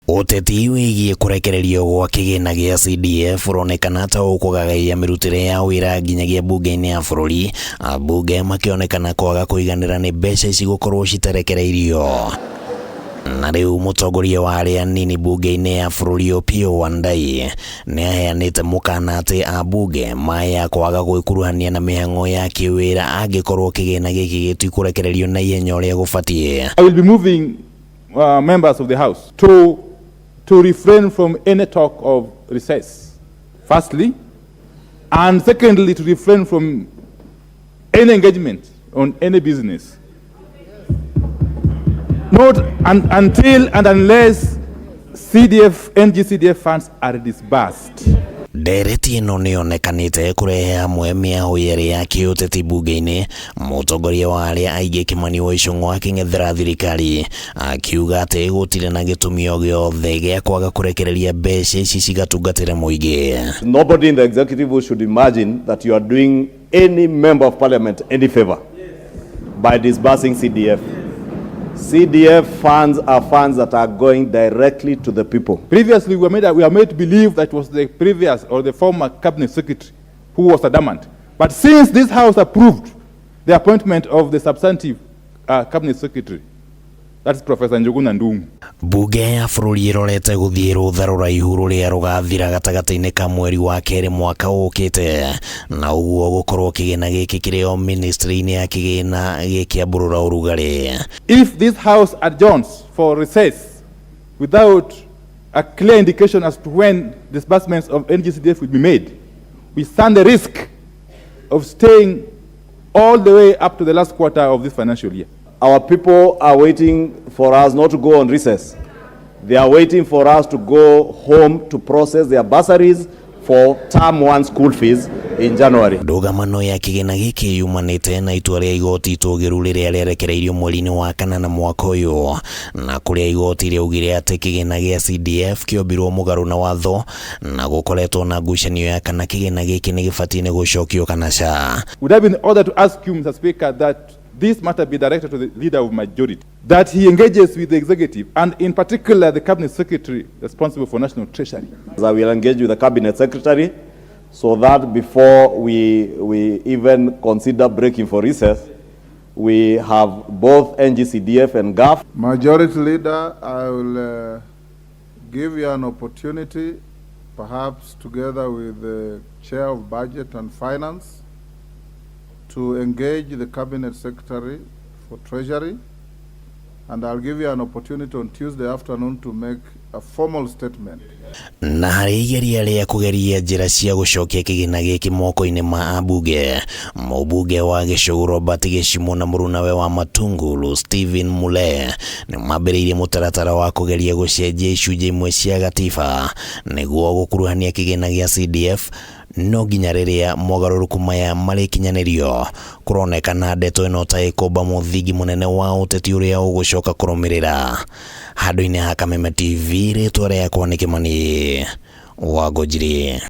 Ũteti wĩgiĩ kũrekererio gwa kĩgĩna gĩa CDF ũronekana ta ũkũgagaia mĩrutĩre ya wĩra nginyagia mbunge-inĩ ya bũrũri, ambunge makĩonekana kwaga kũiganĩra nĩ mbeca ici gũkorwo citarekereirio. Na rĩu mũtongoria wa arĩa anini mbunge-inĩ ya bũrũri Opiyo Wandayi nĩ aheanĩte mũkana atĩ ambunge maya kwaga gwĩkuruhania na mĩhang'o ya kĩwĩra angĩkorwo kĩgĩna gĩkĩ gĩtikũrekererio na ihenya ũrĩa gũbatiĩ. I will be moving members of the House to refrain from any talk of recess, firstly, and secondly, to refrain from any engagement on any business. Not until and unless CDF, NGCDF funds are disbursed. Ndereti ĩno nĩyonekanĩte kũrehe hamwe mĩahũ yerĩ ya kĩũteti mbunge-inĩ, mũtongoria wa arĩa aingĩ Kimani wa Ichung'wa akĩng'ethera thirikari akiuga atĩ gũtirĩ na gĩtũmi o gĩothe gĩa kwaga kũrekereria mbeca ici cigatungatĩre mũingĩ. Nobody in the executive who should imagine that you are doing any member of parliament any favor by disbursing CDF. CDF funds are funds that are going directly to the people. Previously, we were made to believe that it was the previous or the former cabinet secretary who was adamant. But since this House approved the appointment of the substantive cabinet secretary, that's Professor Njuguna Ndung'u. Mbunge ya bũrũri ĩrorete gũthiĩ rũtha rũraihu rũrĩa rũgathira gatagatĩ-inĩ ka mweri wa kerĩ mwaka ũkĩte, na ũguo gũkorwo kĩgĩna gĩkĩ kĩrĩ o ministry-inĩ ya kĩgĩna gĩkĩambũrũra ũrugarĩ. If this House adjourns for recess without a clear indication as to when disbursements of NGCDF will be made, we stand the risk of staying all the way up to the last quarter of this financial year. Our people are waiting for us not to go on recess. They are waiting for us to go home to process their bursaries for term one school fees in January. Ndũgamano ya kĩgĩna gĩkĩ yumanĩte na itua rĩa igoti itũgĩru rĩrĩa rĩarekereirio mweri-inĩ wa kanana mwaka ũyũ, na kũrĩa igoti rĩaugire atĩ kĩgĩna gĩa CDF kĩombirwo mũgarũ na watho, na gũkoretwo na ngucanio ya kana kĩgĩna gĩkĩ nĩ gĩbatiĩ nĩ gũcokio kana ca. Would have been ordered to ask you, Mr. Speaker, that this matter be directed to the leader of majority, that he engages with the executive, and in particular the cabinet secretary responsible for national treasury. I will engage with the cabinet secretary so that before we even consider breaking for recess, we have both NGCDF and GAF. Majority Leader, I will give you an opportunity, perhaps together with the Chair of Budget and Finance, to engage the Cabinet Secretary for Treasury, and I'll give you an opportunity on Tuesday afternoon to make a formal statement. Na harĩ igeria rĩa kũgeria njĩra cia gũcokia kĩgĩna gĩkĩ moko-inĩ ma ambunge, mũmbunge wa Gĩcũgũ Robert Gĩcimũ na mũrunawe wa Matungulu Stephen Mule nĩ mambĩrĩirie mũtaratara wa kũgeria gũcenjia icunjĩ imwe cia gatiba nĩguo gũkuruhania kĩgĩna gĩa CDF. No nginya rĩrĩa mogarũrũku maya marĩkinyanĩrio, kũronekana ndeto ĩno ta ĩkũmba mũthingi mũnene wa ũteti ũrĩa ũgũcoka kũrũmĩrĩra. Handũ-inĩ ha Kameme TV, rĩtwa rĩakwa nĩ Kĩmani wa Ngũnjiri.